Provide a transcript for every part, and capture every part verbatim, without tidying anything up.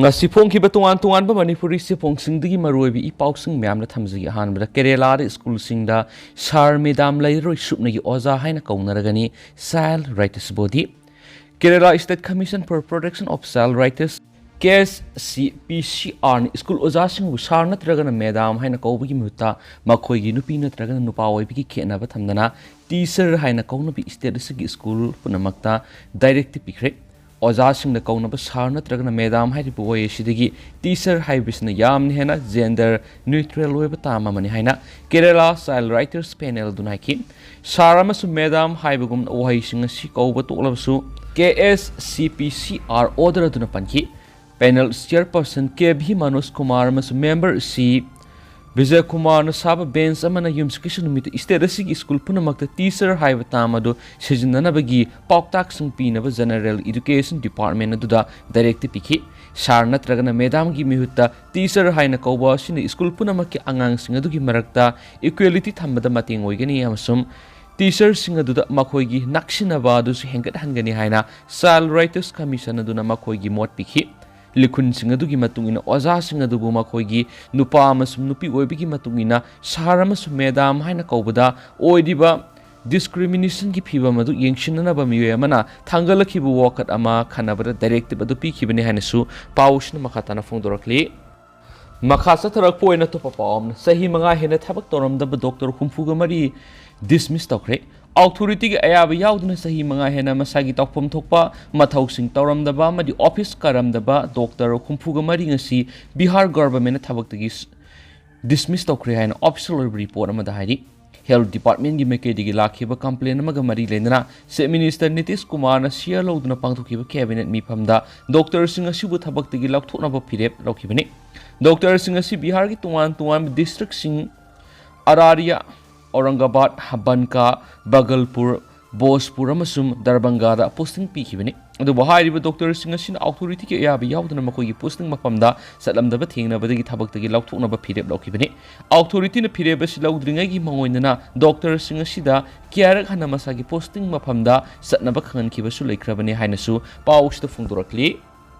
ꯉꯁꯤ ꯐꯣꯡꯈꯤꯕ ꯇꯣꯉꯥꯟ ꯇꯣꯉꯥꯟꯕ ꯃꯅꯤꯄꯨꯔꯤ ꯆꯦꯐꯣꯡꯁꯤꯡꯗꯒꯤ ꯃꯔꯨꯑꯣꯏꯕ ꯏ ꯄꯥꯎꯁꯤꯡ ꯃꯌꯥꯝꯅ ꯊꯝꯖꯒꯦ꯫ ꯑꯍꯥꯟꯕꯗ, ꯀꯦꯔꯦꯂꯥꯗ ꯁ꯭ꯀꯨꯜꯁꯤꯡꯗ ꯁꯥꯔ ꯃꯦꯗꯥꯝ ꯂꯩꯔꯔꯣꯏ, ꯁꯨꯞꯅꯒꯤ ꯑꯣꯖꯥ ꯍꯥꯏꯅ ꯀꯧꯅꯔꯒꯅꯤ, Child Rights Body꯫ Kerala State Commission for Protection of Child Rights, K S C P C R, ꯅ ꯁ꯭ꯀꯨꯜ ꯑꯣꯖꯥꯁꯤꯡꯕꯨ ꯁꯥꯔ ꯅꯠꯇ꯭ꯔꯒꯅ ꯃꯦꯗꯥꯝ ꯍꯥꯏꯅ ꯀꯧꯕꯒꯤ ꯃꯍꯨꯠꯇ ꯃꯈꯣꯏꯒꯤ ꯅꯨꯄꯤ ꯅꯠꯇ꯭ꯔꯒꯅ ꯅꯨꯄꯥ ꯑꯣꯏꯕꯒꯤ ꯈꯦꯠꯅꯕ ꯊꯝꯗꯅ ꯇꯤꯆꯔ ꯍꯥꯏꯅ ꯀꯧꯅꯕ ꯁ꯭ꯇꯦꯠ ꯑꯁꯤꯒꯤ ꯁ꯭ꯀꯨꯜ ꯄꯨꯝꯅꯃꯛꯇ ꯗꯥꯏꯔꯦꯛꯇꯤꯚ ꯄꯤꯈ꯭ꯔꯦ꯫ ꯑꯣꯖꯥꯁꯤꯡꯅ ꯀꯧꯅꯕ ꯁꯥꯔ ꯅꯠꯇ꯭ꯔꯒꯅ ꯃꯦꯗꯥꯝ ꯍꯥꯏꯔꯤꯕ ꯋꯥꯍꯩ ꯑꯁꯤꯗꯒꯤ ꯇꯤꯆꯔ ꯍꯥꯏꯕꯁꯤꯅ ꯌꯥꯝꯅ ꯍꯦꯟꯅ ꯖꯦꯟꯗꯔ ꯅ꯭ꯌꯨꯇ꯭ꯔꯦꯜ ꯑꯣꯏꯕ ꯇꯥꯝ ꯑꯃꯅꯤ ꯍꯥꯏꯅ ꯀꯦꯔꯦꯂꯥ ꯆꯥꯏꯜ ꯔꯥꯏꯇꯔꯁ ꯄꯦꯅꯦꯜ ꯑꯗꯨꯅ ꯍꯥꯏꯈꯤ꯫ ꯁꯥꯔ ꯑꯃꯁꯨꯡ ꯃꯦꯗꯥꯝ ꯍꯥꯏꯕꯒꯨꯝꯕ ꯋꯥꯍꯩꯁꯤꯡ ꯑꯁꯤ ꯀꯧꯕ ꯇꯣꯛꯂꯕꯁꯨ, K S C P C R order ꯑꯗꯨꯅ ꯄꯟꯈꯤ꯫ ꯄꯦꯅꯦꯜ ꯆꯤꯌꯔꯄꯔꯁꯟ ꯀꯦ ꯚꯤ ꯃꯅꯣꯖ ꯀꯨꯃꯥꯔ ꯑꯃꯁꯨꯡ ꯃꯦꯝꯕꯔ ꯁꯤ ꯕꯤꯖꯌ ꯀꯨꯃꯥꯔꯅ ꯁꯥꯕ ꯕꯦꯟꯆ ꯑꯃꯅ ꯌꯨꯝꯁꯀꯩꯁ ꯅꯨꯃꯤꯠꯇ ꯁ꯭ꯇꯦꯠ ꯑꯁꯤꯒꯤ ꯁ꯭ꯀꯨꯜ ꯄꯨꯝꯅꯃꯛꯇ ꯇꯤꯆꯔ ꯍꯥꯏꯕ ꯇꯥꯝ ꯑꯗꯨ ꯁꯤꯖꯤꯟꯅꯅꯕꯒꯤ ꯄꯥꯎꯇꯥꯛꯁꯤꯡ ꯄꯤꯅꯕ ꯖꯦꯅꯔꯦꯜ ꯏꯗꯨꯀꯦꯁꯟ ꯗꯤꯄꯥꯔꯠꯃꯦꯟ ꯑꯗꯨꯗ ꯗꯥꯏꯔꯦꯛꯇꯤꯚ ꯄꯤꯈꯤ꯫ ꯁꯥꯔ ꯅꯠꯇ꯭ꯔꯒꯅ ꯃꯦꯗꯥꯝꯒꯤ ꯃꯤꯍꯨꯠꯇ ꯇꯤꯆꯔ ꯍꯥꯏꯅ ꯀꯧꯕ ꯑꯁꯤꯅ ꯁ꯭ꯀꯨꯜ ꯄꯨꯝꯅꯃꯛꯀꯤ ꯑꯉꯥꯡꯁꯤꯡ ꯑꯗꯨꯒꯤ ꯃꯔꯛꯇ ꯏꯀ꯭ꯋꯦꯂꯤꯇꯤ ꯊꯝꯕꯗ ꯃꯇꯦꯡ ꯑꯣꯏꯒꯅꯤ ꯑꯃꯁꯨꯡ ꯇꯤꯆꯔꯁꯤꯡ ꯑꯗꯨꯗ ꯃꯈꯣꯏꯒꯤ ꯅꯛꯁꯤꯟꯅꯕ ꯑꯗꯨꯁꯨ ꯍꯦꯟꯒꯠꯍꯟꯒꯅꯤ ꯍꯥꯏꯅ ꯆꯥꯏꯜ ꯔꯥꯏꯇꯔꯁ ꯀꯃꯤꯁꯟ ꯑꯗꯨꯅ ꯃꯈꯣꯏꯒꯤ ꯃꯣꯠ ꯄꯤꯈꯤ꯫ ꯂꯤꯈꯨꯟꯁꯤꯡ ꯑꯗꯨꯒꯤ ꯃꯇꯨꯡ ꯏꯟꯅ, ꯑꯣꯖꯥꯁꯤꯡ ꯑꯗꯨꯕꯨ ꯃꯈꯣꯏꯒꯤ ꯅꯨꯄꯥ ꯑꯃꯁꯨꯡ ꯅꯨꯄꯤ ꯑꯣꯏꯕꯒꯤ ꯃꯇꯨꯡ ꯏꯟꯅ ꯁꯥꯔ ꯑꯃꯁꯨꯡ ꯃꯦꯗꯥꯝ ꯍꯥꯏꯅ ꯀꯧꯕꯗ ꯑꯣꯏꯔꯤꯕ ꯗꯤꯁꯀ꯭ꯔꯤꯃꯤꯅꯦꯁꯟꯒꯤ ꯐꯤꯚꯝ ꯑꯗꯨ ꯌꯦꯡꯁꯤꯟꯅꯅꯕ ꯃꯤꯑꯣꯏ ꯑꯃꯅ ꯊꯥꯡꯒꯠꯂꯛꯈꯤꯕ ꯋꯥꯀꯠ ꯑꯃ ꯈꯟꯅꯕꯗ ꯗꯥꯏꯔꯦꯛꯇꯤꯚ ꯑꯗꯨ ꯄꯤꯈꯤꯕꯅꯤ ꯍꯥꯏꯅꯁꯨ ꯄꯥꯎꯁꯤꯅ ꯃꯈꯥ ꯇꯥꯅ ꯐꯣꯡꯗꯣꯔꯛꯂꯤ꯫ ꯃꯈꯥ ꯆꯠꯊꯔꯛꯄ ꯑꯣꯏꯅ ꯑꯇꯣꯞꯄ ꯄꯥꯎ ꯑꯃꯅ, ꯆꯍꯤ ꯃꯉꯥ ꯍꯦꯟꯅ ꯊꯕꯛ ꯇꯧꯔꯝꯗꯕ ꯗꯣꯛꯇꯔ ꯍꯨꯝꯐꯨꯒ ꯃꯔꯤ ꯗꯤꯁꯃꯤꯁ ꯇꯧꯈ꯭ꯔꯦ꯫ ꯑꯣꯊꯣꯔꯤꯇꯤꯒꯤ ꯑꯌꯥꯕ ꯌꯥꯎꯗꯅ ꯆꯍꯤ ꯃꯉꯥ ꯍꯦꯟꯅ ꯃꯁꯥꯒꯤ ꯇꯧꯐꯝ ꯊꯣꯛꯄ ꯃꯊꯧꯁꯤꯡ ꯇꯧꯔꯝꯗꯕ ꯑꯃꯗꯤ ꯑꯣꯐꯤꯁ ꯀꯥꯔꯝꯗꯕ ꯗꯣꯛꯇꯔ ꯍꯨꯝꯐꯨꯒ ꯃꯔꯤ ꯉꯁꯤ ꯕꯤꯍꯥꯔ ꯒꯚꯔꯟꯃꯦꯟꯠꯅ ꯊꯕꯛꯇꯒꯤ ꯗꯤꯁꯃꯤꯁ ꯇꯧꯈ꯭ꯔꯦ ꯍꯥꯏꯅ ꯑꯣꯐꯤꯁꯤꯌꯦꯜ ꯑꯣꯏꯕ ꯔꯤꯄꯣꯔꯠ ꯑꯃꯗ ꯍꯥꯏꯔꯤ꯫ ꯍꯦꯜꯊ ꯗꯤꯄꯥꯔꯠꯃꯦꯟꯠꯀꯤ ꯃꯥꯏꯀꯩꯗꯒꯤ ꯂꯥꯛꯈꯤꯕ ꯀꯝꯄ꯭ꯂꯦꯟ ꯑꯃꯒ ꯃꯔꯤ ꯂꯩꯅꯅ ꯆꯤꯐ ꯃꯤꯅꯤꯁꯇꯔ ꯅꯤꯇꯤꯁ ꯀꯨꯃꯥꯔꯅ ꯁꯤꯌꯥꯔ ꯂꯧꯗꯨꯅ ꯄꯥꯡꯊꯣꯛꯈꯤꯕ ꯀꯦꯕꯤꯅꯦꯠ ꯃꯤꯐꯝꯗ ꯗꯣꯛꯇꯔꯁꯤꯡ ꯑꯁꯤꯕꯨ ꯊꯕꯛꯇꯒꯤ ꯂꯧꯊꯣꯛꯅꯕ ꯐꯤꯔꯦꯞ ꯂꯧꯈꯤꯕꯅꯤ꯫ ꯗꯣꯛꯇꯔꯁꯤꯡ ꯑꯁꯤ ꯕꯤꯍꯥꯔꯒꯤ ꯇꯣꯉꯥꯟ ꯇꯣꯉꯥꯟꯕ ꯗꯤꯁꯇ꯭ꯔꯤꯛꯁꯤꯡ ꯑꯔꯥꯔꯤꯌꯥ, ꯑꯧꯔꯪꯒꯕꯥꯗ, ꯍꯕꯟꯀꯥ, ꯚꯒꯜꯄꯨꯔ, ꯚꯣꯖꯄꯨꯔ ꯑꯃꯁꯨꯡ ꯗꯔꯚꯪꯒꯥꯗ ꯄꯣꯁꯇꯤꯡ ꯄꯤꯈꯤꯕꯅꯤ꯫ ꯑꯗꯨꯕꯨ ꯍꯥꯏꯔꯤꯕ ꯗꯣꯛꯇꯔꯁꯤꯡ ꯑꯁꯤꯅ ꯑꯣꯊꯣꯔꯤꯇꯤꯒꯤ ꯑꯌꯥꯕ ꯌꯥꯎꯗꯅ ꯃꯈꯣꯏꯒꯤ ꯄꯣꯁꯇꯤꯡ ꯃꯐꯝꯗ ꯆꯠꯂꯝꯗꯕ ꯊꯦꯡꯅꯕꯗꯒꯤ ꯊꯕꯛꯇꯒꯤ ꯂꯧꯊꯣꯛꯅꯕ ꯐꯤꯔꯦꯞ ꯂꯧꯈꯤꯕꯅꯤ꯫ ꯑꯣꯊꯣꯔꯤꯇꯤꯅ ꯐꯤꯔꯦꯞ ꯑꯁꯤ ꯂꯧꯗ꯭ꯔꯤꯉꯩꯒꯤ ꯃꯉꯣꯟꯗꯅ ꯗꯣꯛꯇꯔꯁꯤꯡ ꯑꯁꯤꯗ ꯀꯌꯥꯔꯛ ꯍꯟꯅ ꯃꯁꯥꯒꯤ ꯄꯣꯁꯇꯤꯡ ꯃꯐꯝꯗ ꯆꯠꯅꯕ ꯈꯪꯍꯟꯈꯤꯕꯁꯨ ꯂꯩꯈ꯭ꯔꯕꯅꯤ ꯍꯥꯏꯅꯁꯨ ꯄꯥꯎ ꯑꯁꯤꯗ ꯐꯣꯡꯗꯣꯔꯛꯂꯤ꯫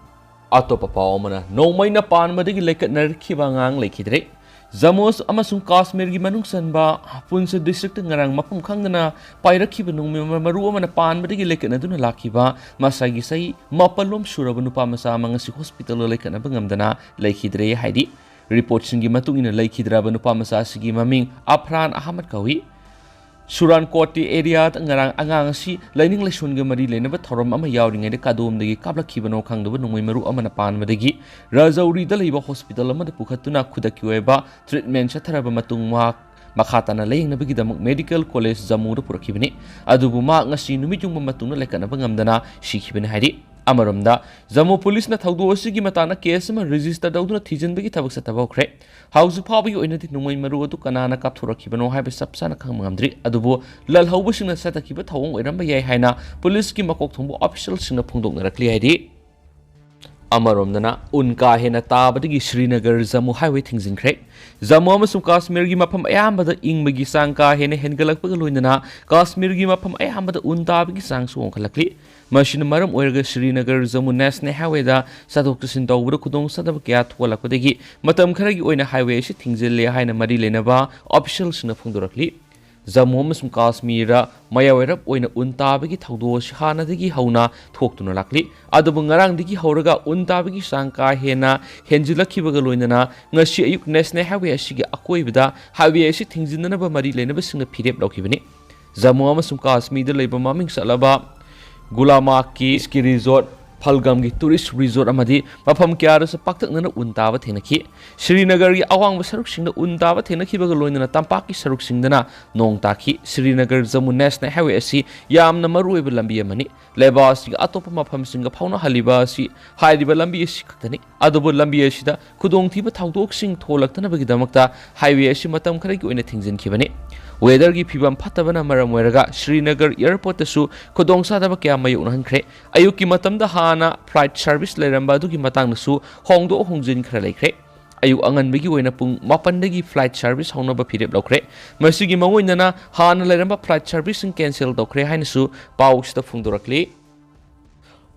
ꯑꯇꯣꯞꯄ ꯄꯥꯎ ꯑꯃꯅ, ꯅꯣꯡꯃꯩꯅ ꯄꯥꯟꯕꯗꯒꯤ ꯂꯩꯀꯠꯅꯔꯛꯈꯤꯕ ꯑꯉꯥꯡ ꯂꯩꯈꯤꯗ꯭ꯔꯦ꯫ ꯖꯝꯃꯨ ꯑꯃꯁꯨꯡ ꯀꯥꯁꯃꯤꯔꯒꯤ ꯃꯅꯨꯡ ꯆꯟꯕ ꯄꯨꯟꯁ ꯗꯤꯁꯇ꯭ꯔꯤꯛꯇ ꯉꯔꯥꯡ ꯃꯐꯝ ꯈꯪꯗꯅ ꯄꯥꯏꯔꯛꯈꯤꯕ ꯅꯣꯡꯃꯩ ꯃꯔꯨ ꯑꯃꯅ ꯄꯥꯟꯕꯗꯒꯤ ꯂꯩꯀꯠꯅꯗꯨꯅ ꯂꯥꯛꯈꯤꯕ ꯃꯁꯥꯒꯤ ꯆꯍꯤ ꯃꯥꯄꯜꯂꯣꯝ ꯁꯨꯔꯕ ꯅꯨꯄꯥ ꯃꯆꯥ ꯑꯃ ꯉꯁꯤ ꯍꯣꯁꯄꯤꯇꯥꯜꯗ ꯂꯩꯀꯠꯅꯕ ꯉꯝꯗꯅ ꯂꯩꯈꯤꯗ꯭ꯔꯦ ꯍꯥꯏꯔꯤ꯫ ꯔꯤꯄꯣꯔꯠꯁꯤꯡꯒꯤ ꯃꯇꯨꯡ ꯏꯟꯅ, ꯂꯩꯈꯤꯗ꯭ꯔꯕ ꯅꯨꯄꯥ ꯃꯆꯥ ꯑꯁꯤꯒꯤ ꯃꯃꯤꯡ ꯑꯐ꯭ꯔꯥꯟ ꯑꯍꯃꯗ ꯀꯧꯏ꯫ ꯁꯨꯔꯥꯟꯀꯣꯇꯤ ꯑꯦꯔꯤꯌꯥꯗ ꯉꯔꯥꯡ ꯑꯉꯥꯡ ꯑꯁꯤ ꯂꯥꯏꯅꯤꯡ ꯂꯥꯏꯁꯣꯟꯒ ꯃꯔꯤ ꯂꯩꯅꯕ ꯊꯧꯔꯝ ꯑꯃ ꯌꯥꯎꯔꯤꯉꯩꯗ ꯀꯗꯣꯝꯗꯒꯤ ꯀꯥꯞꯂꯛꯈꯤꯕꯅꯣ ꯈꯪꯗꯕ ꯅꯣꯡꯃꯩ ꯃꯔꯨ ꯑꯃꯅ ꯄꯥꯟꯕꯗꯒꯤ ꯔꯥꯖꯧꯔꯤꯗ ꯂꯩꯕ ꯍꯣꯁꯄꯤꯇꯥꯜ ꯑꯃꯗ ꯄꯨꯈꯠꯇꯨꯅ ꯈꯨꯗꯛꯀꯤ ꯑꯣꯏꯕ ꯇ꯭ꯔꯤꯠꯃꯦꯟ ꯆꯠꯊꯔꯕ ꯃꯇꯨꯡ ꯃꯍꯥꯛ ꯃꯈꯥ ꯇꯥꯅ ꯂꯥꯌꯦꯡꯅꯕꯒꯤꯗꯃꯛ ꯃꯦꯗꯤꯀꯦꯜ ꯀꯣꯂꯦꯖ ꯖꯝꯃꯨꯗ ꯄꯨꯔꯛꯈꯤꯕꯅꯤ꯫ ꯑꯗꯨꯕꯨ ꯃꯍꯥꯛ ꯉꯁꯤ ꯅꯨꯃꯤꯠ ꯌꯨꯡꯕ ꯃꯇꯨꯡꯗ ꯂꯩꯀꯠꯅꯕ ꯉꯝꯗꯅ ꯁꯤꯈꯤꯕꯅꯤ ꯍꯥꯏꯔꯤ꯫ ꯑꯃꯔꯣꯝꯗ, ꯖꯝꯃꯨ ꯄꯨꯂꯤꯁꯅ ꯊꯧꯗꯣꯛ ꯑꯁꯤꯒꯤ ꯃꯇꯥꯡꯗ ꯀꯦꯁ ꯑꯃ ꯔꯦꯖꯤꯁꯇꯔ ꯇꯧꯗꯨꯅ ꯊꯤꯖꯤꯟꯕꯒꯤ ꯊꯕꯛ ꯆꯠꯊꯕ ꯍꯧꯈ꯭ꯔꯦ꯫ ꯍꯧꯖꯤꯛ ꯐꯥꯎꯕꯒꯤ ꯑꯣꯏꯅꯗꯤ ꯅꯣꯡꯃꯩ ꯃꯔꯨ ꯑꯗꯨ ꯀꯅꯥꯅ ꯀꯥꯞꯊꯣꯔꯛꯈꯤꯕꯅꯣ ꯍꯥꯏꯕ ꯆꯞ ꯆꯥꯅ ꯈꯪꯕ ꯉꯝꯗ꯭ꯔꯤ꯫ ꯑꯗꯨꯕꯨ ꯂꯥꯜꯍꯧꯕꯁꯤꯡꯅ ꯆꯠꯊꯈꯤꯕ ꯊꯧꯑꯣꯡ ꯑꯣꯏꯔꯝꯕ ꯌꯥꯏ ꯍꯥꯏꯅ ꯄꯨꯂꯤꯁꯀꯤ ꯃꯀꯣꯛ ꯊꯣꯡꯕ ꯑꯣꯐꯤꯁꯤꯌꯦꯜꯁꯤꯡꯅ ꯐꯣꯡꯗꯣꯛꯅꯔꯛꯂꯤ ꯍꯥꯏꯔꯤ꯫ ꯑꯃꯔꯣꯝꯗꯅ, ꯎꯟ ꯀꯥ ꯍꯦꯟꯅ ꯇꯥꯕꯗꯒꯤ ꯁ꯭ꯔꯤꯅꯒꯔ ꯖꯝꯃꯨ ꯍꯥꯏꯋꯦ ꯊꯤꯡꯖꯤꯟꯈ꯭ꯔꯦ꯫ ꯖꯝꯃꯨ ꯑꯃꯁꯨꯡ ꯀꯥꯁꯃꯤꯔꯒꯤ ꯃꯐꯝ ꯑꯌꯥꯝꯕꯗ ꯏꯪꯕꯒꯤ ꯆꯥꯡ ꯀꯥ ꯍꯦꯟꯅ ꯍꯦꯟꯒꯠꯂꯛꯄꯒ ꯂꯣꯏꯅꯅ ꯀꯥꯁꯃꯤꯔꯒꯤ ꯃꯐꯝ ꯑꯌꯥꯝꯕꯗ ꯎꯟ ꯇꯥꯕꯒꯤ ꯆꯥꯡꯁꯨ ꯋꯥꯡꯈꯠꯂꯛꯂꯤ꯫ ꯃꯁꯤꯅ ꯃꯔꯝ ꯑꯣꯏꯔꯒ ꯁ꯭ꯔꯤꯅꯒꯔ ꯖꯝꯃꯨ ꯅꯦꯁꯅꯦꯜ ꯍꯥꯏꯋꯦꯗ ꯆꯠꯊꯣꯛ ꯆꯠꯁꯤꯟ ꯇꯧꯕꯗ ꯈꯨꯗꯣꯡꯆꯥꯗꯕ ꯀꯌꯥ ꯊꯣꯛꯍꯜꯂꯛꯄꯗꯒꯤ ꯃꯇꯝ ꯈꯔꯒꯤ ꯑꯣꯏꯅ ꯍꯥꯏꯋꯦ ꯑꯁꯤ ꯊꯤꯡꯖꯤꯜꯂꯦ ꯍꯥꯏꯅ ꯃꯔꯤ ꯂꯩꯅꯕ ꯑꯣꯐꯤꯁꯤꯌꯦꯜꯁꯤꯡꯅ ꯐꯣꯡꯗꯣꯔꯛꯂꯤ꯫ ꯖꯝꯃꯨ ꯑꯃꯁꯨꯡ ꯀꯥꯁꯃꯤꯔꯗ ꯃꯌꯥꯏ ꯑꯣꯏꯔꯞ ꯑꯣꯏꯅ ꯎꯟ ꯇꯥꯕꯒꯤ ꯊꯧꯗꯣꯛ ꯑꯁꯤ ꯍꯥꯟꯅꯗꯒꯤ ꯍꯧꯅ ꯊꯣꯛꯇꯨꯅ ꯂꯥꯛꯂꯤ꯫ ꯑꯗꯨꯕꯨ ꯉꯔꯥꯡꯗꯒꯤ ꯍꯧꯔꯒ ꯎꯟ ꯇꯥꯕꯒꯤ ꯆꯥꯡ ꯀꯥ ꯍꯦꯟꯅ ꯍꯦꯟꯖꯤꯜꯂꯛꯈꯤꯕꯒ ꯂꯣꯏꯅꯅ ꯉꯁꯤ ꯑꯌꯨꯛ ꯅꯦꯁꯅꯦꯜ ꯍꯥꯏꯋꯦ ꯑꯁꯤꯒꯤ ꯑꯀꯣꯏꯕꯗ ꯍꯥꯏꯋꯦ ꯑꯁꯤ ꯊꯤꯡꯖꯤꯟꯅꯅꯕ ꯃꯔꯤ ꯂꯩꯅꯕꯁꯤꯡꯅ ꯐꯤꯔꯦꯞ ꯂꯧꯈꯤꯕꯅꯤ꯫ ꯖꯝꯃꯨ ꯑꯃꯁꯨꯡ ꯀꯥꯁꯃꯤꯔꯗ ꯂꯩꯕ ꯃꯃꯤꯡ ꯆꯠꯂꯕ ꯒꯨꯂꯃꯔꯒꯀꯤ ꯁ꯭ꯀꯤ ꯔꯤꯖꯣꯔꯠ, ꯐꯜꯒꯝꯒꯤ ꯇꯨꯔꯤꯁ ꯔꯤꯖꯣꯔꯠ ꯑꯃꯗꯤ ꯃꯐꯝ ꯀꯌꯥꯗꯁꯨ ꯄꯥꯛꯇꯛꯅꯅ ꯎꯟ ꯇꯥꯕ ꯊꯦꯡꯅꯈꯤ꯫ ꯁ꯭ꯔꯤꯅꯒꯔꯒꯤ ꯑꯋꯥꯡꯕ ꯁꯔꯨꯛꯁꯤꯡꯗ ꯎꯟ ꯇꯥꯕ ꯊꯦꯡꯅꯈꯤꯕꯒ ꯂꯣꯏꯅꯅ ꯇꯝꯄꯥꯛꯀꯤ ꯁꯔꯨꯛꯁꯤꯡꯗꯅ ꯅꯣꯡ ꯇꯥꯈꯤ꯫ ꯁ꯭ꯔꯤꯅꯒꯔ ꯖꯝꯃꯨ ꯅꯦꯁꯅꯦꯜ ꯍꯥꯏꯋꯦ ꯑꯁꯤ ꯌꯥꯝꯅ ꯃꯔꯨꯑꯣꯏꯕ ꯂꯝꯕꯤ ꯑꯃꯅꯤ꯫ ꯂꯩꯕꯥꯛ ꯑꯁꯤꯒ ꯑꯇꯣꯞꯄ ꯃꯐꯝꯁꯤꯡꯒ ꯐꯥꯎꯅꯍꯜꯂꯤꯕ ꯑꯁꯤ ꯍꯥꯏꯔꯤꯕ ꯂꯝꯕꯤ ꯑꯁꯤ ꯈꯛꯇꯅꯤ꯫ ꯑꯗꯨꯕꯨ ꯂꯝꯕꯤ ꯑꯁꯤꯗ ꯈꯨꯗꯣꯡꯊꯤꯕ ꯊꯧꯗꯣꯛꯁꯤꯡ ꯊꯣꯛꯂꯛꯇꯅꯕꯒꯤꯗꯃꯛꯇ ꯍꯥꯏꯋꯦ ꯑꯁꯤ ꯃꯇꯝ ꯈꯔꯒꯤ ꯑꯣꯏꯅ ꯊꯤꯡꯖꯤꯟꯈꯤꯕꯅꯤ꯫ ꯋꯦꯗꯔꯒꯤ ꯐꯤꯕꯝ ꯐꯠꯇꯕꯅ ꯃꯔꯝ ꯑꯣꯏꯔꯒ ꯁ꯭ꯔꯤꯅꯒꯔ ꯑꯦꯌꯔꯄꯣꯔꯠꯇꯁꯨ ꯈꯨꯗꯣꯡꯆꯥꯗꯕ ꯀꯌꯥ ꯃꯥꯌꯣꯛꯅꯍꯟꯈ꯭ꯔꯦ꯫ ꯑꯌꯨꯛꯀꯤ ꯃꯇꯝꯗ ꯍꯥꯟꯅ ꯐ꯭ꯂꯥꯏꯠ ꯁꯔꯚꯤꯁ ꯂꯩꯔꯝꯕ ꯑꯗꯨꯒꯤ ꯃꯇꯥꯡꯗꯁꯨ ꯍꯣꯡꯗꯣꯛ ꯍꯣꯡꯖꯤꯟ ꯈꯔ ꯂꯩꯈ꯭ꯔꯦ꯫ ꯑꯌꯨꯛ ꯑꯉꯟꯕꯒꯤ ꯑꯣꯏꯅ ꯄꯨꯡ ꯃꯥꯄꯟꯗꯒꯤ ꯐ꯭ꯂꯥꯏꯠ ꯁꯔꯚꯤꯁ ꯍꯧꯅꯕ ꯐꯤꯔꯦꯞ ꯂꯧꯈ꯭ꯔꯦ꯫ ꯃꯁꯤꯒꯤ ꯃꯥꯡꯑꯣꯏꯅꯅ ꯍꯥꯟꯅ ꯂꯩꯔꯝꯕ ꯐ꯭ꯂꯥꯏꯠ ꯁꯔꯚꯤꯁꯁꯤꯡ ꯀꯦꯟꯁꯦꯜ ꯇꯧꯈ꯭ꯔꯦ ꯍꯥꯏꯅꯁꯨ ꯄꯥꯎꯁꯤꯗ ꯐꯣꯡꯗꯣꯔꯛꯂꯤ꯫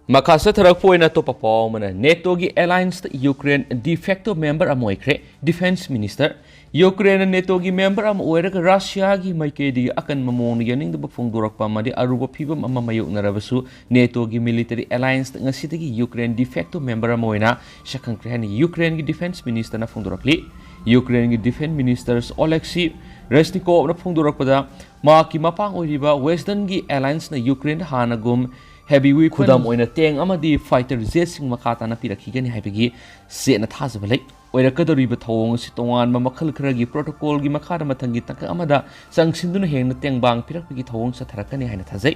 ꯃꯈꯥ ꯆꯠꯊꯔꯛꯄ ꯑꯣꯏꯅ ꯑꯇꯣꯞꯄ ꯄꯥꯎ ꯑꯃꯅ, ꯅꯦꯇꯣꯒꯤ ꯑꯦꯂꯥꯏꯟꯁꯇ ꯌꯨꯀ꯭ꯔꯦꯟ de facto member ꯑꯃ ꯑꯣꯏꯈ꯭ꯔꯦ꯫ ꯗꯤꯐꯦꯟꯁ ꯃꯤꯅꯤꯁꯇꯔ, ꯌꯨꯀ꯭ꯔꯦꯟꯅ ꯅꯦꯇꯣꯒꯤ ꯃꯦꯝꯕꯔ ꯑꯃ ꯑꯣꯏꯔꯒ ꯔꯁꯤꯌꯥꯒꯤ ꯃꯥꯏꯀꯩꯗꯒꯤ ꯑꯀꯟꯕ ꯃꯑꯣꯡꯗ ꯌꯥꯅꯤꯡꯗꯕ ꯐꯣꯡꯗꯣꯔꯛꯄ ꯑꯃꯗꯤ ꯑꯔꯨꯕ ꯐꯤꯕꯝ ꯑꯃ ꯃꯥꯌꯣꯛꯅꯔꯕꯁꯨ, ꯅꯦꯇꯣꯒꯤ ꯃꯤꯂꯤꯇꯔꯤ ꯑꯦꯂꯥꯏꯟꯁꯇ ꯉꯁꯤꯗꯒꯤ ꯌꯨꯀ꯭ꯔꯦꯟ de facto member ꯑꯃ ꯑꯣꯏꯅ ꯁꯛꯈꯪꯈ꯭ꯔꯦ ꯍꯥꯏꯅ ꯌꯨꯀ꯭ꯔꯦꯟꯒꯤ ꯗꯤꯐꯦꯟꯁ ꯃꯤꯅꯤꯁꯇꯔꯅ ꯐꯣꯡꯗꯣꯔꯛꯂꯤ꯫ ꯌꯨꯀ꯭ꯔꯦꯟꯒꯤ ꯗꯤꯐꯦꯟꯁ ꯃꯤꯅꯤꯁꯇꯔ ꯑꯣꯂꯦꯛꯁꯤ ꯔꯦꯁꯅꯤꯀꯣꯚꯅ ꯐꯣꯡꯗꯣꯔꯛꯄꯗ, ꯃꯍꯥꯛꯀꯤ ꯃꯄꯥꯡ ꯑꯣꯏꯔꯤꯕ ꯋꯦꯁꯇꯔꯟꯒꯤ ꯑꯦꯂꯥꯏꯟꯁꯅ ꯌꯨꯀ꯭ꯔꯦꯟꯗ ꯍꯥꯟꯅꯒꯨꯝ heavy weapon, ꯈꯨꯗꯝ ꯑꯣꯏꯅ ꯇꯦꯡ ꯑꯃꯗꯤ ꯐꯥꯏꯇꯔ ꯖꯦꯠꯁꯤꯡ ꯃꯈꯥ ꯇꯥꯅ ꯄꯤꯔꯛꯈꯤꯒꯅꯤ ꯍꯥꯏꯕꯒꯤ ꯆꯦꯠꯅ ꯊꯥꯖꯕ ꯂꯩ꯫ ꯑꯣꯏꯔꯛꯀꯗꯧꯔꯤꯕ ꯊꯧꯑꯣꯡ ꯑꯁꯤ ꯇꯣꯉꯥꯟꯕ ꯃꯈꯜ ꯈꯔꯒꯤ ꯄ꯭ꯔꯣꯇꯣꯀꯣꯜꯒꯤ ꯃꯈꯥꯗ ꯃꯊꯪꯒꯤ ꯇꯥꯡꯀꯛ ꯑꯃꯗ ꯆꯪꯁꯤꯟꯗꯨꯅ ꯍꯦꯟꯅ ꯇꯦꯡꯕꯥꯡ ꯄꯤꯔꯛꯄꯒꯤ ꯊꯧꯑꯣꯡ ꯆꯠꯊꯔꯛꯀꯅꯤ ꯍꯥꯏꯅ ꯊꯥꯖꯩ꯫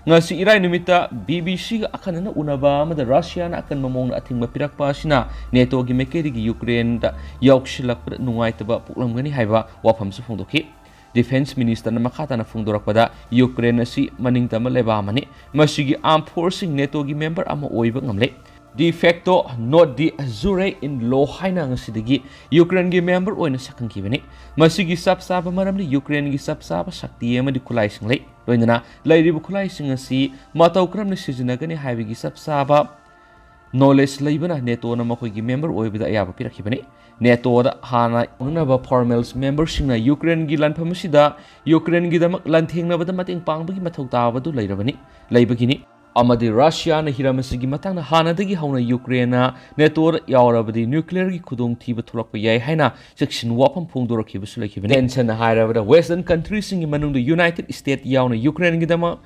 ꯉꯁꯤ ꯏꯔꯥꯏ ꯅꯨꯃꯤꯠꯇ ꯕꯤ ꯕꯤ ꯁꯤꯒ ꯑꯈꯟꯅꯅ ꯎꯅꯕ ꯑꯃꯗ ꯔꯁꯤꯌꯥꯅ ꯑꯀꯟꯕ ꯃꯑꯣꯡꯗ ꯑꯊꯤꯡꯕ ꯄꯤꯔꯛꯄ ꯑꯁꯤꯅ ꯅꯦꯇꯣꯒꯤ ꯃꯥꯏꯀꯩꯗꯒꯤ ꯌꯨꯀ꯭ꯔꯦꯟꯗ ꯌꯥꯎꯁꯤꯜꯂꯛꯄꯗ ꯅꯨꯡꯉꯥꯏꯇꯕ ꯄꯣꯛꯂꯝꯒꯅꯤ ꯍꯥꯏꯕ ꯋꯥꯐꯝꯁꯨ ꯐꯣꯡꯗꯣꯛꯈꯤ꯫ ꯗꯤꯐꯦꯟꯁ ꯃꯤꯅꯤꯁꯇꯔꯅ ꯃꯈꯥ ꯇꯥꯅ ꯐꯣꯡꯗꯣꯔꯛꯄꯗ, ꯌꯨꯀ꯭ꯔꯦꯟ ꯑꯁꯤ ꯃꯅꯤꯡꯇꯝꯕ ꯂꯩꯕꯥꯛ ꯑꯃꯅꯤ꯫ ꯃꯁꯤꯒꯤ ꯑꯥꯔꯝ ꯐꯣꯔꯁꯁꯤꯡ ꯅꯦꯇꯣꯒꯤ ꯃꯦꯝꯕꯔ ꯑꯃ ꯑꯣꯏꯕ ꯉꯝꯂꯦ꯫ De facto, not de jure in law ꯍꯥꯏꯅ ꯉꯁꯤꯗꯒꯤ ꯌꯨꯀ꯭ꯔꯦꯟꯒꯤ ꯃꯦꯝꯕꯔ ꯑꯣꯏꯅ ꯁꯛꯈꯪꯈꯤꯕꯅꯤ꯫ ꯃꯁꯤꯒꯤ ꯆꯞ ꯆꯥꯕ ꯃꯔꯝꯗꯤ ꯌꯨꯀ꯭ꯔꯦꯟꯒꯤ ꯆꯞ ꯆꯥꯕ ꯁꯛꯇꯤ ꯑꯃꯗꯤ ꯈꯨꯠꯂꯥꯏꯁꯤꯡ ꯂꯩ꯫ ꯂꯣꯏꯅꯅ ꯂꯩꯔꯤꯕ ꯈꯨꯠꯂꯥꯏꯁꯤꯡ ꯑꯁꯤ ꯃꯇꯧ ꯀꯔꯝꯅ ꯁꯤꯖꯤꯟꯅꯒꯅꯤ ꯍꯥꯏꯕꯒꯤ ꯆꯞ ꯆꯥꯕ ꯅꯣꯂꯦꯖ ꯂꯩꯕꯅ ꯅꯦꯇꯣꯅ ꯃꯈꯣꯏꯒꯤ ꯃꯦꯝꯕꯔ ꯑꯣꯏꯕꯗ ꯑꯌꯥꯕ ꯄꯤꯔꯛꯈꯤꯕꯅꯤ꯫ ꯅꯦꯇꯣꯗ ꯍꯥꯟꯅ ꯌꯥꯎꯅꯅꯕ ꯐꯣꯔꯃꯦꯜꯁ ꯃꯦꯝꯕꯔꯁꯤꯡꯅ ꯌꯨꯀ꯭ꯔꯦꯟꯒꯤ ꯂꯥꯟꯐꯝ ꯑꯁꯤꯗ ꯌꯨꯀ꯭ꯔꯦꯟꯒꯤꯗꯃꯛ ꯂꯥꯟꯊꯦꯡꯅꯕꯗ ꯃꯇꯦꯡ ꯄꯥꯡꯕꯒꯤ ꯃꯊꯧ ꯇꯥꯕꯗꯨ ꯂꯩꯔꯕꯅꯤ, ꯂꯩꯕꯒꯤꯅꯤ꯫ ꯑꯃꯗꯤ ꯔꯁꯤꯌꯥꯅ ꯍꯤꯔꯝ ꯑꯁꯤꯒꯤ ꯃꯇꯥꯡꯗ ꯍꯥꯟꯅꯗꯒꯤ ꯍꯧꯅ ꯌꯨꯀ꯭ꯔꯦꯟꯅ ꯅꯦꯇꯣꯗ ꯌꯥꯎꯔꯕꯗꯤ ꯅ꯭ꯌꯨꯀ꯭ꯂꯤꯌꯔꯒꯤ ꯈꯨꯗꯣꯡꯊꯤꯕ ꯊꯣꯛꯂꯛꯄ ꯌꯥꯏ ꯍꯥꯏꯅ ꯆꯦꯛꯁꯤꯟ ꯋꯥꯐꯝ ꯐꯣꯡꯗꯣꯔꯛꯈꯤꯕꯁꯨ ꯂꯩꯈꯤꯕꯅꯤ꯫ ꯇꯦꯟꯁꯟꯅ ꯍꯥꯏꯔꯕꯗ, ꯋꯦꯁꯇꯔꯟ ꯀꯟꯇ꯭ꯔꯤꯁꯤꯡꯒꯤ ꯃꯅꯨꯡꯗ ꯌꯨꯅꯥꯏꯇꯦꯗ ꯁ꯭ꯇꯦꯠ ꯌꯥꯎꯅ ꯌꯨꯀ꯭ꯔꯦꯟꯒꯤꯗꯃꯛ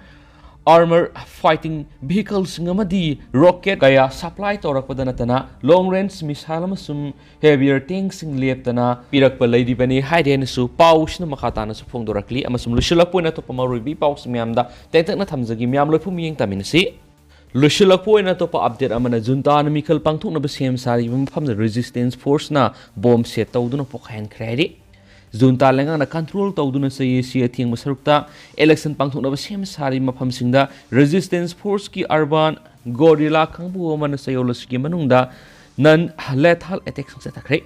ꯑꯥꯔꯃꯔ ꯐꯥꯏꯇꯤꯡ ꯚꯤꯍꯤꯀꯜꯁꯤꯡ ꯑꯃꯗꯤ ꯔꯣꯀꯦꯠ ꯀꯌꯥ ꯁꯄ꯭ꯂꯥꯏ ꯇꯧꯔꯛꯄꯗ ꯅꯠꯇꯅ, ꯂꯣꯡ ꯔꯦꯟꯖ ꯃꯤꯁꯥꯏꯜ ꯑꯃꯁꯨꯡ ꯍꯦꯚꯤꯌꯔ ꯇꯦꯡꯁꯤꯡ ꯂꯦꯞꯇꯅ ꯄꯤꯔꯛꯄ ꯂꯩꯔꯤꯕꯅꯤ ꯍꯥꯏꯔꯦꯅꯁꯨ ꯄꯥꯎꯁꯤꯅ ꯃꯈꯥ ꯇꯥꯅꯁꯨ ꯐꯣꯡꯗꯣꯔꯛꯂꯤ꯫ ꯑꯃꯁꯨꯡ ꯂꯣꯏꯁꯤꯜꯂꯛꯄ ꯑꯣꯏꯅ ꯑꯇꯣꯞꯄ ꯃꯔꯨꯑꯣꯏꯕ ꯏ ꯄꯥꯎꯁꯤꯡ ꯃꯌꯥꯝꯗ ꯇꯦꯟꯇꯛꯅ ꯊꯝꯖꯒꯦ꯫ ꯃꯌꯥꯝ ꯂꯣꯏꯄꯨ ꯃꯤꯠꯌꯦꯡ ꯇꯥꯃꯤꯟꯅꯁꯤ꯫ ꯂꯣꯏꯁꯤꯜꯂꯛꯄ ꯑꯣꯏꯅ ꯑꯇꯣꯞꯄ ꯑꯞꯗꯦꯠ ꯑꯃꯅ, ꯖꯨꯟꯇꯥꯅ ꯃꯤꯈꯜ ꯄꯥꯡꯊꯣꯛꯅꯕ ꯁꯦꯝ ꯁꯥꯔꯤꯕ ꯃꯐꯝꯗ ꯔꯦꯖꯤꯁꯇꯦꯟꯁ ꯐꯣꯔꯁꯅ ꯕꯣꯝ ꯁꯦꯠ ꯇꯧꯗꯨꯅ ꯄꯣꯈꯥꯏꯍꯟꯈ꯭ꯔꯦ ꯍꯥꯏꯔꯤ꯫ ꯖꯨꯟꯇꯥ ꯂꯩꯉꯥꯛꯅ ꯀꯟꯇ꯭ꯔꯣꯜ ꯇꯧꯗꯨꯅ ꯆꯌꯦꯠꯁꯤ ꯑꯊꯦꯡꯕ ꯁꯔꯨꯛꯇ ꯏꯂꯦꯛꯁꯟ ꯄꯥꯡꯊꯣꯛꯅꯕ ꯁꯦꯝ ꯁꯥꯔꯤꯕ ꯃꯐꯝꯁꯤꯡꯗ ꯔꯦꯖꯤꯁꯇꯦꯟꯁ ꯐꯣꯔꯁꯀꯤ ꯑꯔꯕꯥꯟ ꯒꯣꯔꯤꯂꯥ ꯀꯥꯡꯕꯨ ꯑꯃꯅ ꯆꯌꯣꯜ ꯑꯁꯤꯒꯤ ꯃꯅꯨꯡꯗ ꯅꯟ ꯂꯦꯊꯜ ꯑꯦꯇꯦꯛꯁꯤꯡ ꯆꯠꯊꯈ꯭ꯔꯦ꯫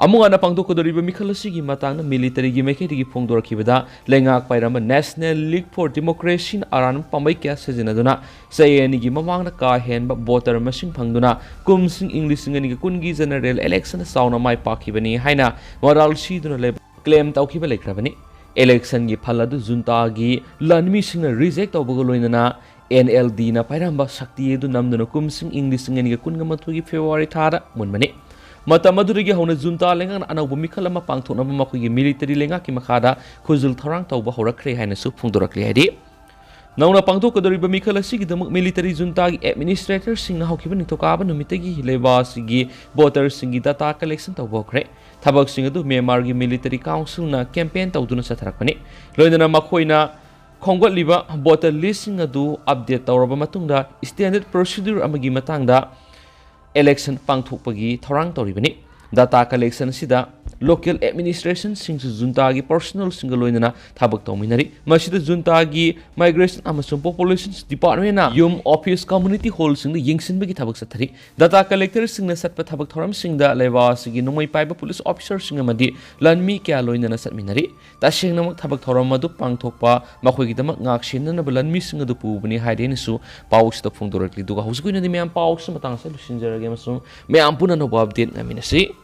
ꯑꯃꯨꯛ ꯍꯟꯅ ꯄꯥꯡꯊꯣꯛꯀꯗꯧꯔꯤꯕ ꯃꯤꯈꯜ ꯑꯁꯤꯒꯤ ꯃꯇꯥꯡꯗ ꯃꯤꯂꯤꯇꯔꯤꯒꯤ ꯃꯥꯏꯀꯩꯗꯒꯤ ꯐꯣꯡꯗꯣꯔꯛꯈꯤꯕꯗ, ꯂꯩꯉꯥꯛ ꯄꯥꯏꯔꯝꯕ National League for Democracyꯅ ꯑꯔꯥꯟꯕ ꯄꯥꯝꯕꯩ ꯀꯌꯥ ꯁꯤꯖꯤꯟꯅꯗꯨꯅ ꯆꯍꯤ ꯑꯅꯤꯒꯤ ꯃꯃꯥꯡꯗ ꯀꯥ ꯍꯦꯟꯕ ꯚꯣꯇꯔ ꯃꯁꯤꯡ ꯐꯪꯗꯨꯅ ꯀꯨꯝꯁꯤꯡ ꯏꯪ ꯂꯤꯁꯤꯡ ꯑꯅꯤꯒ ꯀꯨꯟꯒꯤ ꯖꯦꯅꯔꯦꯜ ꯏꯂꯦꯛꯁꯟꯗ ꯆꯥꯎꯅ ꯃꯥꯏ ꯄꯥꯛꯈꯤꯕꯅꯤ ꯍꯥꯏꯅ ꯃꯔꯥꯜ ꯁꯤꯗꯨꯅ ꯂꯩꯕ ꯀ꯭ꯂꯦꯝ ꯇꯧꯈꯤꯕ ꯂꯩꯈ꯭ꯔꯕꯅꯤ꯫ ꯏꯂꯦꯛꯁꯟꯒꯤ ꯐꯜ ꯑꯗꯨ ꯖꯨꯟꯇꯥꯒꯤ ꯂꯥꯟꯃꯤꯁꯤꯡꯅ ꯔꯤꯖꯦꯛ ꯇꯧꯕꯒ ꯂꯣꯏꯅꯅ ꯑꯦꯟ ꯑꯦꯜ ꯗꯤꯅ ꯄꯥꯏꯔꯝꯕ ꯁꯛꯇꯤ ꯑꯗꯨ ꯅꯝꯗꯨꯅ ꯀꯨꯝꯁꯤꯡ ꯏꯪ ꯂꯤꯁꯤꯡ ꯑꯅꯤꯒ ꯀꯨꯟꯒ ꯃꯥꯊꯣꯏꯒꯤ ꯐꯦꯕ꯭ꯔꯨꯋꯥꯔꯤ ꯊꯥꯗ ꯃꯨꯟꯕꯅꯤ꯫ ꯃꯇꯝ ꯑꯗꯨꯗꯒꯤ ꯍꯧꯅ ꯖꯨꯟꯇꯥ ꯂꯩꯉꯥꯛꯅ ꯑꯅꯧꯕ ꯃꯤꯈꯜ ꯑꯃ ꯄꯥꯡꯊꯣꯛꯅꯕ ꯃꯈꯣꯏꯒꯤ ꯃꯤꯂꯤꯇꯔꯤ ꯂꯩꯉꯥꯛꯀꯤ ꯃꯈꯥꯗ ꯈꯨꯖꯤꯜ ꯊꯧꯔꯥꯡ ꯇꯧꯕ ꯍꯧꯔꯛꯈ꯭ꯔꯦ ꯍꯥꯏꯅꯁꯨ ꯐꯣꯡꯗꯣꯔꯛꯂꯤ꯫ ꯍꯥꯏꯗꯤ, ꯅꯧꯅ ꯄꯥꯡꯊꯣꯛꯀꯗꯧꯔꯤꯕ ꯃꯤꯈꯜ ꯑꯁꯤꯒꯤꯗꯃꯛ ꯃꯤꯂꯤꯇꯔꯤ ꯖꯨꯟꯇꯥꯒꯤ ꯑꯦꯗꯃꯤꯅꯤꯁꯇ꯭ꯔꯦꯇꯔꯁꯤꯡꯅ ꯍꯧꯈꯤꯕ ꯅꯤꯡꯊꯧꯀꯥꯕ ꯅꯨꯃꯤꯠꯇꯒꯤ ꯂꯩꯕꯥꯛ ꯑꯁꯤꯒꯤ ꯚꯣꯇꯔꯁꯤꯡꯒꯤ ꯗꯥꯇꯥ ꯀꯂꯦꯛꯁꯟ ꯇꯧꯕ ꯍꯧꯈ꯭ꯔꯦ꯫ ꯊꯕꯛꯁꯤꯡ ꯑꯗꯨ ꯃ꯭ꯌꯥꯟꯃꯥꯔꯒꯤ ꯃꯤꯂꯤꯇꯔꯤ ꯀꯥꯎꯟꯁꯤꯜꯅ ꯀꯦꯝꯄꯦꯟ ꯇꯧꯗꯨꯅ ꯆꯠꯊꯔꯛꯄꯅꯤ꯫ ꯂꯣꯏꯅꯅ ꯃꯈꯣꯏꯅ ꯈꯣꯝꯒꯠꯂꯤꯕ ꯚꯣꯇꯔ ꯂꯤꯁꯁꯤꯡ ꯑꯗꯨ ꯑꯞꯗꯦꯠ ꯇꯧꯔꯕ ꯃꯇꯨꯡꯗ, ꯁ꯭ꯇꯦꯟꯗꯔꯗ ꯄ꯭ꯔꯣꯁꯤꯗ꯭ꯌꯨꯔ ꯑꯃꯒꯤ ꯃꯇꯥꯡꯗ ꯏꯂꯦꯛꯁꯟ ꯄꯥꯡꯊꯣꯛꯄꯒꯤ ꯊꯧꯔꯥꯡ ꯇꯧꯔꯤꯕꯅꯤ꯫ ꯗꯥꯇꯥ ꯀꯂꯦꯛꯁꯟ ꯑꯁꯤꯗ ꯂꯣꯀꯦꯜ ꯑꯦꯗꯃꯤꯅꯤꯁꯇ꯭ꯔꯦꯁꯟꯁꯤꯡꯁꯨ ꯖꯨꯟꯇꯥꯒꯤ ꯄꯔꯁꯣꯅꯦꯜꯁꯤꯡꯒ ꯂꯣꯏꯅꯅ ꯊꯕꯛ ꯇꯧꯃꯤꯟꯅꯔꯤ꯫ ꯃꯁꯤꯗ ꯖꯨꯟꯇꯥꯒꯤ ꯃꯥꯏꯒ꯭ꯔꯦꯁꯟ ꯑꯃꯁꯨꯡ ꯄꯣꯄꯨꯂꯦꯁꯟ ꯗꯤꯄꯥꯔꯠꯃꯦꯟꯅ ꯌꯨꯝ, ꯑꯣꯐꯤꯁ, ꯀꯝꯃ꯭ꯌꯨꯅꯤꯇꯤ ꯍꯣꯜꯁꯤꯡꯗ ꯌꯦꯡꯁꯤꯟꯕꯒꯤ ꯊꯕꯛ ꯆꯠꯊꯔꯤ꯫ ꯗꯥꯇꯥ ꯀꯂꯦꯛꯇꯔꯁꯤꯡꯅ ꯆꯠꯄ ꯊꯕꯛ ꯊꯧꯔꯝꯁꯤꯡꯗ ꯂꯩꯕꯥꯛ ꯑꯁꯤꯒꯤ ꯅꯣꯡꯃꯩ ꯄꯥꯏꯕ ꯄꯨꯂꯤꯁ ꯑꯣꯐꯤꯁꯔꯁꯤꯡ ꯑꯃꯗꯤ ꯂꯥꯟꯃꯤ ꯀꯌꯥ ꯂꯣꯏꯅꯅ ꯆꯠꯃꯤꯟꯅꯔꯤ꯫ ꯇꯁꯦꯡꯅꯃꯛ ꯊꯕꯛ ꯊꯧꯔꯝ ꯑꯗꯨ ꯄꯥꯡꯊꯣꯛꯄ ꯃꯈꯣꯏꯒꯤꯗꯃꯛ ꯉꯥꯛ ꯁꯦꯟꯅꯅꯕ ꯂꯥꯟꯃꯤꯁꯤꯡ ꯑꯗꯨ ꯄꯨꯕꯅꯤ ꯍꯥꯏꯔꯦꯅꯁꯨ ꯄꯥꯎꯁꯤꯗ ꯐꯣꯡꯗꯣꯔꯛꯂꯤ꯫ ꯑꯗꯨꯒ ꯍꯧꯖꯤꯛꯀꯤ ꯑꯣꯏꯅꯗꯤ ꯃꯌꯥꯝ ꯄꯥꯎꯁꯤ ꯃꯇꯥꯡ ꯑꯁꯤꯗ ꯂꯣꯏꯁꯤꯟꯖꯔꯒꯦ ꯑꯃꯁꯨꯡ ꯃꯌꯥꯝ ꯄꯨꯟꯅ ꯑꯅꯧꯕ ꯑꯞꯗꯦꯠ ꯉꯥꯏꯃꯤꯟꯅꯁꯤ꯫